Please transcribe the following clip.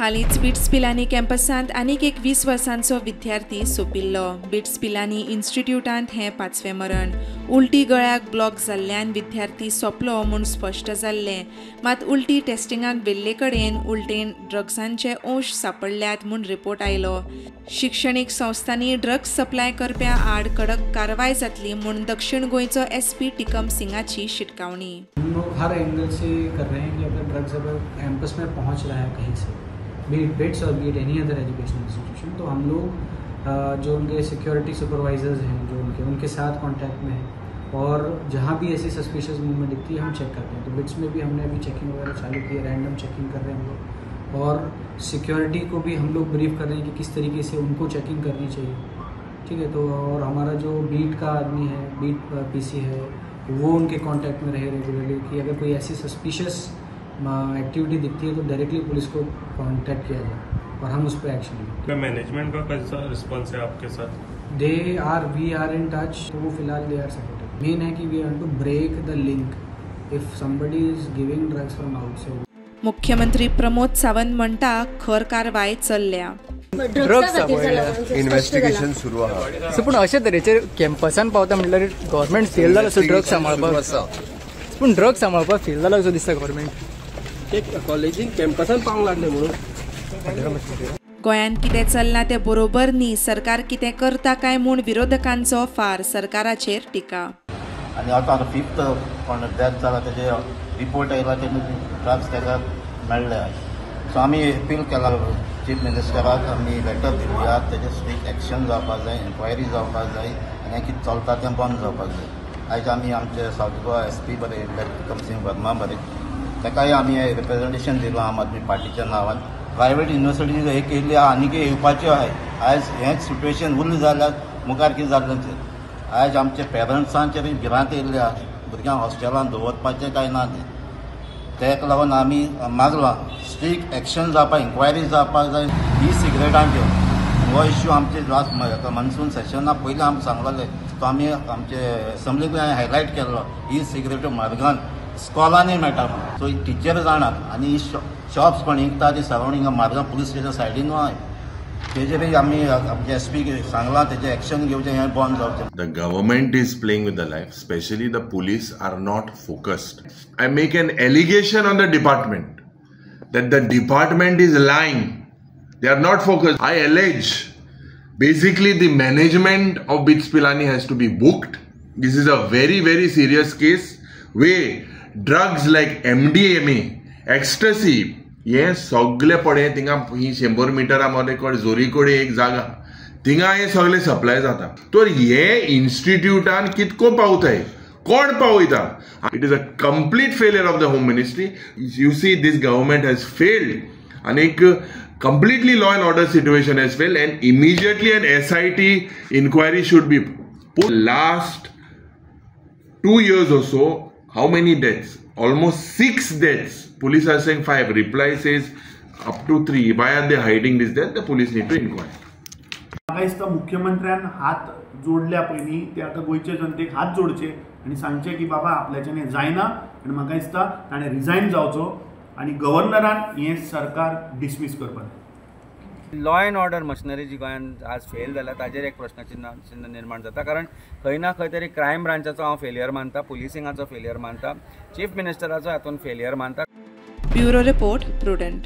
हालींच बिट्स पिलानी कॅम्पसांत आनीक एक 20 वर्सांचो विद्यार्थी सोंपिल्लो. बिट्स पिलानी इन्स्टिट्यूटांत हें 5वें मरण. उल्टी गळ्याक ब्लॉक जाल्ल्यान विद्यार्थी सोंपलो म्हूण स्पश्ट जाल्लें. मात उल्टी टेस्टिंगाक व्हेल्ले कडेन उल्टेन ड्रग्सांचे अंश सांपडल्यात म्हूण रिपोर्ट आयलो. शिक्षणीक संस्थांनी ड्रग्स सप्लाय करप्यां आड कडक कारवाय जातली म्हूण दक्षिण गोंयचो एसपी टिकम सिंगाची शिटकावणी. हम लोग हर एंगल से कर रहे हैं कि अगर ड्रग्स अगर कैंपस में पहुंच रहा है कहीं से, be it BITS Aur be it any other education institution, तो हम लोग जो उनके सिक्योरिटी सुपरवाइजर्स हैं, जो उनके उनके साथ कांटेक्ट में हैं और जहाँ भी ऐसी सस्पिशियस मूवमेंट दिखती है हम चेक करते हैं. तो बिट्स में भी हमने अभी चेकिंग वगैरह चालू की है, रैंडम चेकिंग कर रहे हैं हम लोग और सिक्योरिटी को भी हम लोग ब्रीफ कर रहे हैं कि किस तरीके से उनको चेकिंग करनी चाहिए. ठीक है, तो और हमारा जो बीट का आदमी है, बीट पीसी है, वो उनके कांटेक्ट में रहे रेगुलरली कि अगर कोई ऐसी सस्पिशियस एक्टिविटी दिखती है तो डायरेक्टली पुलिस को कांटेक्ट किया जाए और हम उस पर एक्शन लें. मैनेजमेंट का कैसा रिस्पॉन्स है आपके साथ? They are we are in touch, तो वो फिलहाल they are supportive. Main है कि we want to break the link if somebody is giving drugs from outside. मुख्यमंत्री प्रमोद सावंत म्हणटा खर कारवाय चल्ल्या. ड्रग्स इन्व्हेस्टिगेशन सुरू आहा. पूण अशे तरेचे कॅम्पसान पावता म्हणल्यार गव्हर्मेंट फेल जाला असो ड्रग्स सांबाळपाक. पूण ड्रग्स सांबाळपाक फेल जाला असो दिसता गव्हर्मेंट. कॉलेजीन कॅम्पसान पावंक लागले म्हणून गोंयांत कितें चल्लां तें बरोबर न्ही, सरकार कितें करता काय म्हूण विरोधकांचो फार सरकाराचेर टिका. आनी आतां 5th कोण डेथ जाला तेजे रिपोर्ट आयला, तेन्ना ड्रग्स ताका मेळ्ळे. सो आमी अपील केला चीफ मिनिस्टराक, आमी लेटर दिल्ली आहा, तेजे स्ट्रिक्ट एक्शन जावपाक जाय, एन्क्वायरी जावपाक जाय आनी कितें चलता तें बंद जावपाक जाय. आयज आमी आमचे सावथ गोवा एस पी बरे टिकम सिंग वर्मा बरे ताकाय आमी रिप्रेझेंटेशन दिलां आम आदमी पार्टीच्या नांवान. प्रायवेट युनिवर्सिटी हे केल्ली आहा, आनीक येवपाच्यो आहाय. आयज हेंच सिट्युएशन उरलें जाल्यार मुखार कितें जातलें? आयज आमच्या पेरंट्सांचेर भिरांत येयल्ली आहा, भुरग्यांक हॉस्टेलान दवरपाचें काय ना तें. ताका लागून आमी मागलां स्ट्रिक्ट एक्शन जावपाक, इन्क्वायरी जावपाक जाय ही सिगरेटांचेर. हो इश्यू आमचे लास्ट मनसून सेशना पयलीं आमी सांगलेले, तो आमी आमचे एसेंब्लीक हायलायट केल्लो. ही सिगरेट मार्गान स्कॉलांनी मेळटा म्हणून सो टिचर जाणात आनी शॉप्स कोण विकता ती सरावंडींग मार्गान पुलीस स्टेशन सायडीन आहाय. तेजेर आमी आमचे एस पी सांगलां तेजें एक्शन घेवचें, हें बंद जावचें. The government is playing with the life, specially the police are not focused. I make an allegation on the department that the department is lying. They are not focused. I allege basically the management of BITS Pilani has to be booked. This is a very very serious case where drugs like MDMA, ecstasy, हे सगळे पडे थिंगा ही 100 मिटरा मदें कडेन जोरी कडेन एक जागा थिंगा हे सगळे सप्लाय जाता. तर हे इन्स्टिट्यूटान कितको पावताय, कोण पावयता? It is a complete failure of the home ministry. You see this government has failed आनी एक completely law and order situation has failed and immediately an SIT inquiry should be put. Last 2 years or so, how many deaths? Almost 6 deaths. Police are saying 5. Reply says up to 3. Why are they hiding this death? The police need to inquire. म्हाका दिसता मुख्यमंत्र्यान हात जोडल्या पयलीं ते आतां गोंयचे जनतेक हात जोडचे आनी सांगचें की बाबा आपल्याच्यान हें जायना आनी म्हाका दिसता ताणें रिजायन जावचो आनी गव्हर्नरान हें सरकार डिसमीस करपाक. लॉ एंड ऑर्डर मशिनरी जी गोंयांत आज फेल जाल्या ताजेर एक प्रश्नचिन्ह निर्माण जाता. कारण खंय ना खंय तरी क्रायम ब्रांचाचो हांव फेलियर मानता, पुलिसिंगाचो फेलियर मानता, चीफ मिनिस्टराचो हातूंत फेलियर मानता. Bureau report, Prudent.